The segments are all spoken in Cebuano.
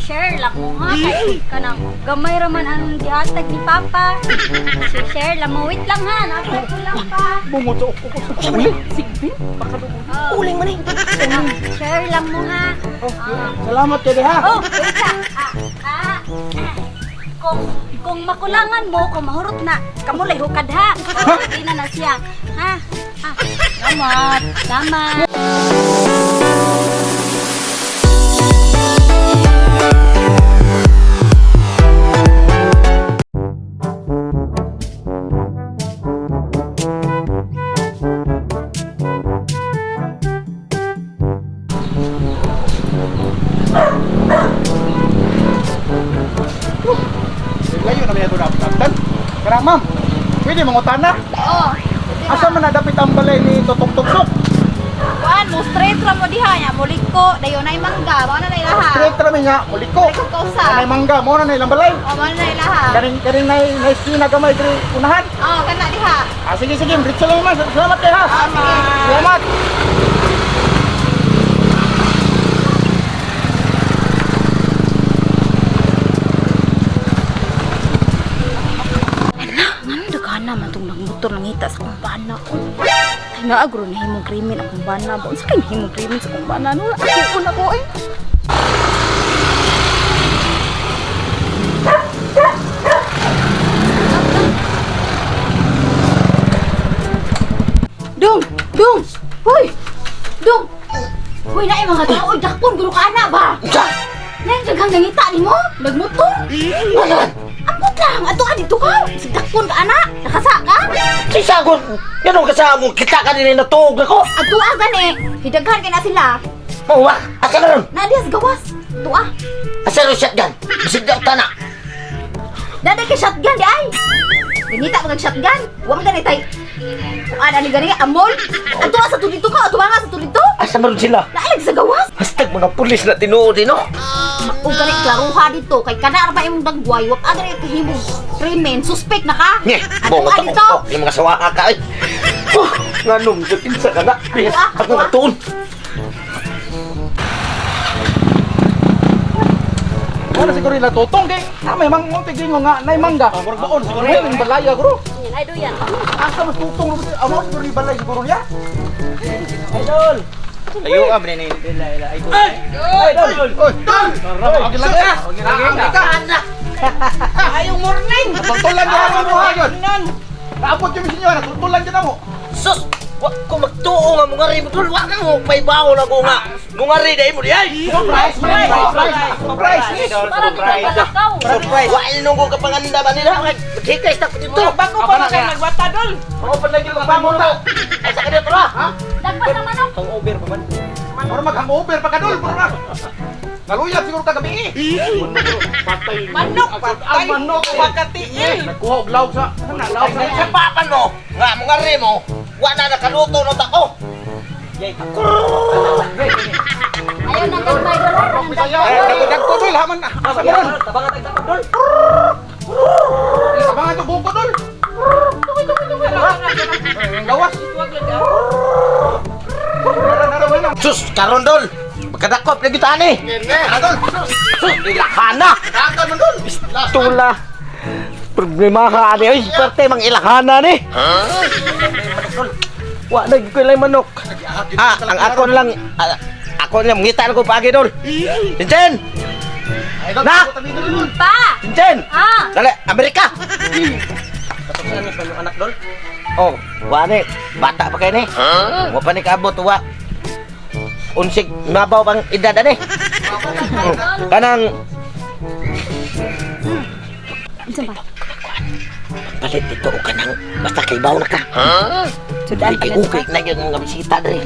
Share lang mo ha kay kanang gamay ra man ang gihatag ni Papa. Share lang mo. Wait lang ha, na-apply ko lang pa. Bungot sa uko ko sa uling. Sigbin? Baka doon. Oh. Uling man eh. Share lang mo ha. Salamat kay ha. Oh, wait lang. Ah, ah. Kung makulangan mo, kung mahurot na, kamulay hukad ha. Oh, di na na siya. Ha? Ah, salamat. Salamat. Layo na may ato dapat. Kara ma'am, pwede mangutan na. Oh, Asa man na dapit ang balay ni Tutok-Tuktok? kuan mo straight ra mo diha nya muliko dayon ay mangga mao na na ilaha. Straight ra mi nga, muliko. Muliko ka usa. Kanay mangga, mo na na ilang balay. Oh, mao na na ilaha. Kaning kaning nay nay sina gamay diri unahan. Oh, kana diha. Ah, sige sige, diretso lang ma'am. Salamat kay ha. Salamat. Ngano daghan naman tong nagmotor nangita sa akong bana ko. Kay naagro na himong krimen akong bana ba? Unsa kay nahimong krimen sa akong bana? No, ako na ko eh. Dong! Dong! Hoy! Dong! Hoy, naay mga tao, oy, dakpon guro ka ana ba? Unsa? Naay daghang nangita nimo? Nagmotor? Ano? Ambot lang, ato dito ka. Dakpon ka ana, nakasa ka? Kinsa ko? Ganun ka sa among kita kanina natuog ako. Ato gani, hidaghan kay na sila. Mawa, asa na ron? Na diha sa gawas. Tuwa. Asa ron shotgun? Bisig daw tana. Daday kay shotgun di ay. Ganita mga shotgun. Wa man gani tay. Kuan ani gani amol. Ato sa dito ka, ato nga sa dito. Asa man ron sila? Naalag sa gawas. Hashtag mga pulis na tinuod eh, no? O gani klaruha dito kay kana ra pa imong dagway, wa pa gani kahimong krimen, suspect na ka. Nye, Ato bungot ako. dito. Oh, yung mga sawa ka ay. Oh, nganong sa kinsa ka na. Yes, Ato, ako ato. katuon. Wala siguro ila tutong kay ah, may mangunti gingo nga nay mangga. Murag baon siguro yung balaya guro. Ay duyan. Asa mas tutong ro amo siguro ni balay siguro niya. Idol! Ayo ah, ni ila ila idol. Idol. Oy, tol. Oy, lagi ka. Ayong morning. Natultulan niya ang mo hayon. Naabot yung inyo, natultulan dyan mo. Sus! Wa ko magtuo nga mga rin tol. Wa ka mo may baon ako nga. Mga rin dai mo di ay. Surprise, surprise, surprise. Para di ka palakaw. Surprise. Wa ilong ko kapanganda ba nila? Hikay sa dito. Bago pa na kayo nagbata dol. Ako pa lagi ko pamunta. Ay sa kanila tol ha. Dagpas na manok. Hangover pa man. Mura mag-hangover pa ka dol, mura na. Naluyab siguro kagabi eh. Patay. Manok patay. Ang manok. Makatiil. Nagkuha og lawg sa ano na lawg sa. Sa papa no. Nga mga rin mo. Wa na nakaluto no tako. Ayaw na gagmay dol. Bisaya. Dagko dol, haman. Asa mo ron? Tabangan tagtapad dol. Tabangan to buko dol. Ang gawas. Nara, nara, nara. Sus, karon dol. Magkadakop lagi tani. Nara, dol. Sus, ilahana. Kangkan man dol. Tula. Problema ha ani oy, parte mang ilahana ni. Wa na gyud ko ilay manok. Ah, ang ako lang ah, ako lang ngita ko paagi dol. Tintin! Na! Pa. Tintin! Ah. Dali, Amerika. Katusan ba yung anak dol? Oh, wa ni bata pa kay ni. Wa pa ni kaabot wa. Unsig mabaw pang edad ani. Kanang Unsa ba? palit dito o kanang basta kay baw na ka. Sudan Kay ukay na gyud nga bisita diri.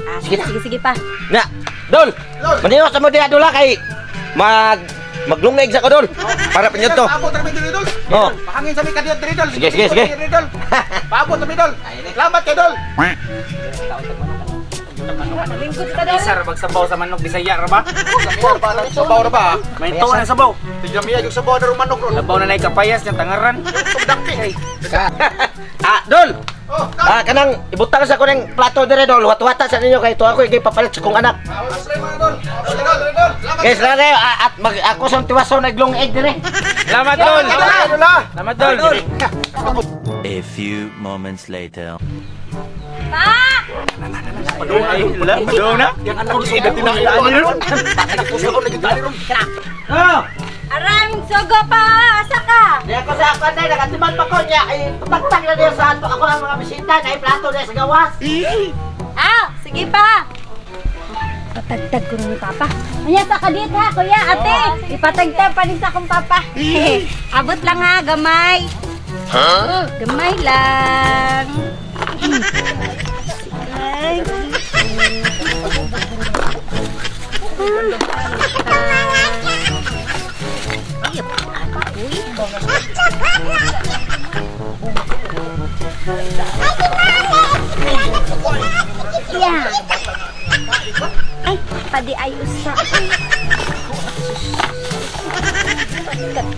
Ah, Sige na. sige sige pa. Na, Dol. Maniwas sa mo diha dol ha, kay mag maglungeg sa ko dol. Para pinyo to. Paabot kami diri dol. Oh. Pahangin sa mi kadiyot diri dol. Sige, sige, sige. Diri, dol. Paabot kami dol. Salamat kay dol. Lingkod ka dol. Isa ra magsabaw sa manok Bisaya ra ba? Sabaw na ba? May tuo na sabaw. Tignan miya yung sabaw na rumanok ron. Labaw na nay kapayas niyang tangaran. Tumdakpi. Ah, Dol. Oh, Ah, kanang ibutang sa ko ng plato dire dol. Watwata sa ninyo kay tuwa ko kay papalit sa kong anak. Paabot mga dol. Dol, dol, dol. Salamat. Guys, lare, at mag ako sa tiwason naglong egg dire. Salamat, Dol. Idol ah. Salamat, Dol. A few moments later. Pa! Ay, la, padung na. Yang anak ko sa tinailan ron. Anak ko sa nagitali ron. Oh, Araming sugo pa! Asa ka? di ako sa ako na nakatiman pa ko niya. Ay, patagtag na niya sa ato ako ang mga bisita na plato niya sa gawas. Ah, sige pa! Patagtag ko ni Papa. Anya sa kadit ha, kuya, ate. Ipatagtag pa rin sa akong papa. Abot lang ha, gamay. Huh? Gamay lang. Ay. Ay, uy. Yeah. Ay, padi ay usa.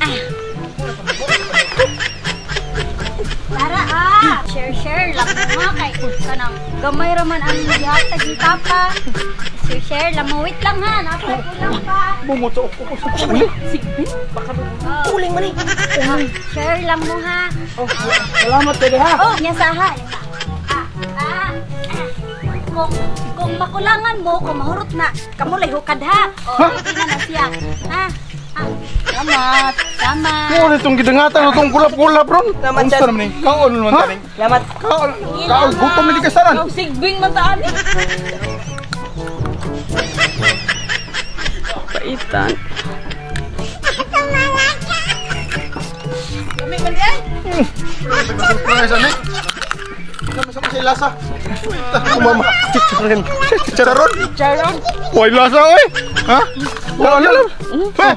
Ah. Tara ah, share share lang mo ha kay kanang gamay ra man ang gihatag ni Papa. Share share lang mo, wait lang ha, napay kulang pa. Bumuto ko ko sa uli. Uling man eh. Ah, share lang mo ha. Salamat kay ha. Oh, nya sa ha. nya sa. Ah, ah, ah. Kung makulangan mo, kung mahurot na, kamo lay hukad ha. Oh, ready na na siya. Ha? Ah, salamat. Salamat. Mo na itong gidangatan na itong kulap-kulap ron. Salamat, Unsa Chad. naman ni? Kaon man taning. Salamat. Kaon, kaon gutom ni kasaran. Sigbing man taan. Paitan. Kami man di ay. Surprise ani. Sama sama sa lasa. Mama, chicharon. Chicharon. Charon. Way lasa oy. Ha? Wala lang. Ha?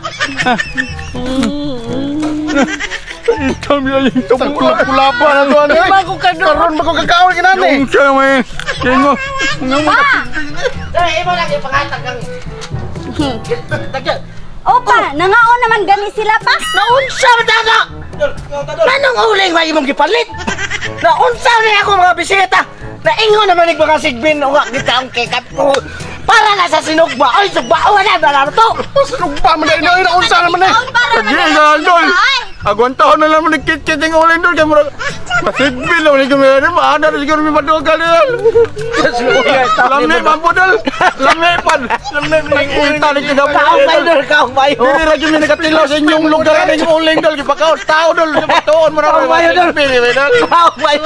Itam yan yung kulap-kulapan na to ano eh. Bago ka doon. Karon ba ko kakaon kinani? Yung siya may. Kingo. Nga Dere, imo lang ipangatag ang Tagya. Opa, nangaon naman gani sila pa. Naunsa man na? Anong uling may imong gipalit? Naunsa ni ako mga bisita? Naingon naman ig mga sigbin uwa kita ang kekap ko. Para na sa sinugba. Oy, sugba na ba to? Sinugba man na ina unsa naman eh. Para Sige, dol. Agwantahon na lang ni kit-kit yung uling dol kay murag masigbil na uling kami rin maana rin siguro may madugal dol. Lami man po dol. Lami pan. Lami man uling tali kita po. Kaong may dol, kaong mayo. Dili ra gyud mi nakatilaw sa inyong lugar ani yung uling dol gipakaon tao dol tuon mo na Kaong mayo dol. Pili dol. Kaong mayo.